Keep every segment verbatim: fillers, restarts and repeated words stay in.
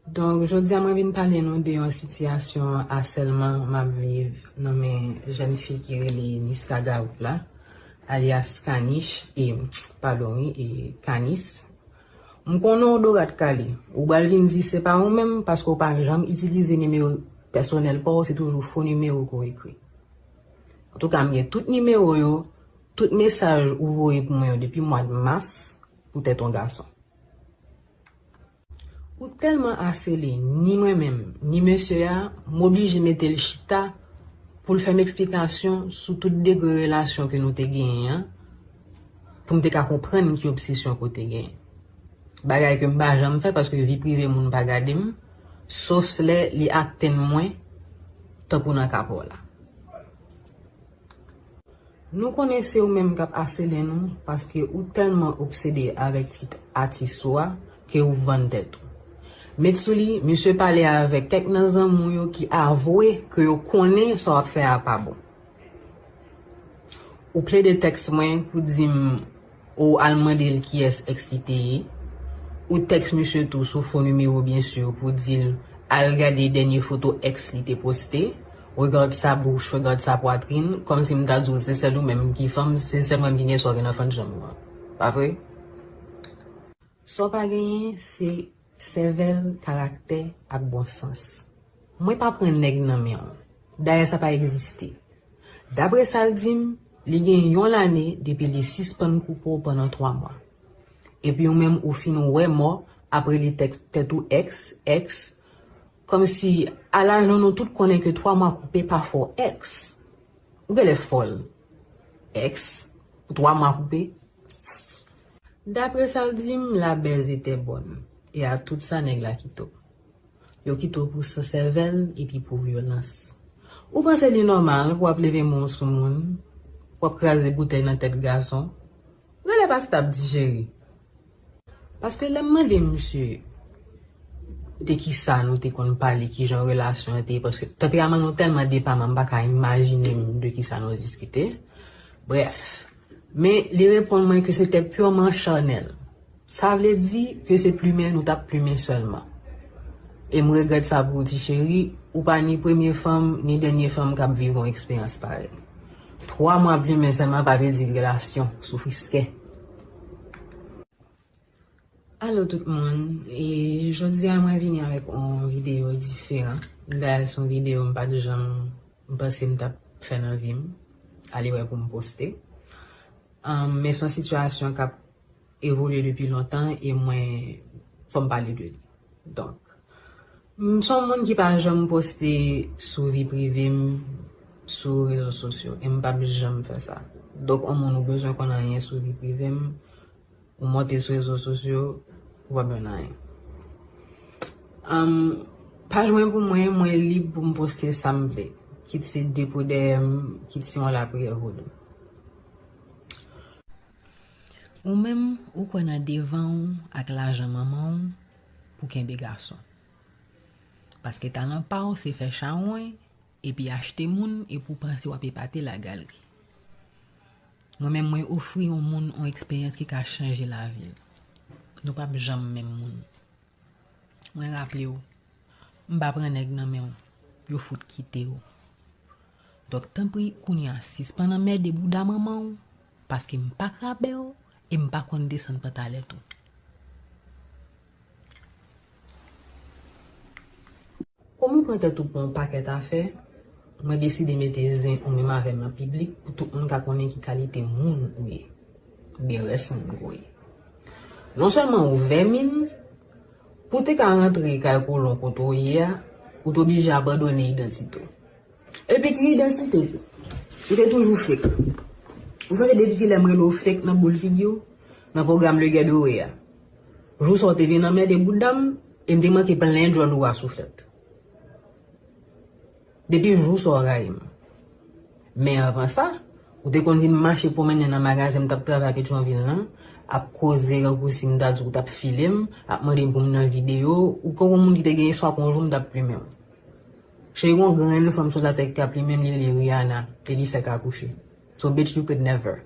Donk, jodi a mwen vin pale nou de yon sitiyasyon asèlman m ap viv nan men jèn fi ki rele Niska Gaout la, alyas Kanish, e, padon wi, e Kanis. M konnen w dorat kale. Ou pral vin di se pa ou menm paske w pa janm itilize nimewo pèsonèl pa w, se toujou fo nimewo ke w ekri. Antouka, m gen tout nimewo yo, tout mesaj ou voye pou mwen yo depi mwa mas pou tèt yon gason. Ou tèlman asele, ni mwen menm, ni mesye a, m oblije mete l chita pou l fè m eksplikasyon sou tout degre relasyon ke nou te genyen an, pou m te ka konprann ki obsesyon ke w te genyen. Bagay ke m pa janm fè paske vi prive moun pa gade m, sof lè li atenn mwen, tankou nan ka pa w la. Nou konnen se ou menm k ap asele nou, paske ou tèlman obsede avèk tit atis ou a ke ou vann tèt ou. Met sou li, misye pale avèk kèk nan zanmi w yo ki avwe ke yo konnen sa w ap fè a pa bon. Ou plede tèks mwen pou di m ou al mande l kiyès èks li te ye. Ou tèks misye tou sou fo nimewo, byen si, pou di l al gade dènye foto èks li te poste. Regarde sa bouche, regarde sa poitrine, kòmsi m ta di w se sèl ou menm ki fanm, se sèl mwen ki gen sa w gen nan fann janm ou an. Pa vre? Sa w pa genyen, se sèvèl, karaktè ak bon sans. Mwen pa pran nèg nan men w. Dayè sa pa egziste. Dapre sa l di m, li gen yon lane depi li sispann koupe w pandan twa mwa. Epi ou menm ou fin wè mò apre li tèks tèt ou èks, èks, kòmsi a laj nou nou tout konnen ke twa mwa koupe pa fè w èks. Ou genlè fòl. Èks, pou twa mwa koupe. Dapre sa l di m, la baise était bonne. E a tout sa nèg la kite w. Yo kite w pou san sèvèl epi pou vyolans. Ou panse li nòmal pou w ap leve men w sou moun, pou w ap kraze boutèy nan tèt gason? Rele pastè ap di cheri. Paske lè m mande misye de kisa nou te konn pale, kijan relasyon an te ye, paske tanperaman nou tèlman depaman, m pa ka imajine m de kisa nou diskite. Brèf, men li reponn mwen ke se te purman chanèl. Sa vle di ke se plimen nou t ap plimen sèlman. E m regrèt sa pou ou, ti cheri, ou pa ni premye fanm, ni dènye fanm k ap viv yon eksperyans parèy. Twa mwa plimen sèlman pa vle di relasyon, soufriskè. Alo tout moun, e jodi a mwen vini avèk yon videyo diferan. Dayè se yon videyo m pa t janm, m panse m t ap fè nan vi m, ale wè pou m poste. Ahn, men se yon sitiyasyon k ap evolye depi lontan e mwen, fò m pale de li. Donk, m se yon moun ki pa janm poste sou vi prive m sou rezo sosyo e m p ap janm fè sa. Donk, yon moun ou bezwen konn anyen sou vi prive m, ou monte sou rezo sosyo, ou p ap jwenn anyen. Ahn, paj mwen pou mwen, mwen lib pou m poste sa m vle. Kit se depo dèyè m, kit se yon lapriyè vodou. Ou menm, ou kwè nan devan w ak lajan manman w pou kenbe gason. Paske talan pa w se fè chawony epi achte moun epi w panse w ap epate lagalri. Mwen menm, mwen ofri yon moun yon eksperyans ki ka chanje lavi l. Nou p ap janm menm moun. Mwen raple w, m pa pran nèg nan men w, yo fout kite w. Donk, tanpri, kounye a, sispann anmède bouda manman w, paske m pa krabè w e m pa konn desann pantalèt ou. Kòm ou pran tèt ou pou yon pakèt afè, mwen deside mete zen ou menm avè m nan piblik pou tout moun ka konnen ki kalite moun ou ye. Oubyen rès moun ke w ye. Non sèlman ou vèmin, pou w te ka rantre kay kolon kote w ye a, ou te oblije abandone idantite w. Epi ki idantite di? Ou te toujou fake. Ou sonje depi kilè m rele w fake nan boul figi w, nan pwogram Le Guet Doré a? Jou sa w te vin anmède bouda m, e m te manke plen djòl ou a souflèt. Depi jou sa w rayi m. Men anvan sa, ou te konn vin mache pwomennen nan magazen m t ap travay Petyonvil lan, ap koze, rankousi, m ta di w t ap file m, ap mande m pou m nan videyo, ou konn yon moun ki te gen espwa ke yon jou m t ap plimen w. Cheri, gon grenn fanm sou latè ki ka plimen m, li rele Rihanna, e li fèk akouche. So, bitch, you could never.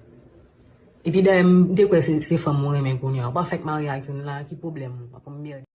Epi dayè, m te kwè se, se fanm ou renmen kounye a. Ou pa fèk marye ak youn la, ki pwoblèm ou? W ap pran mèd.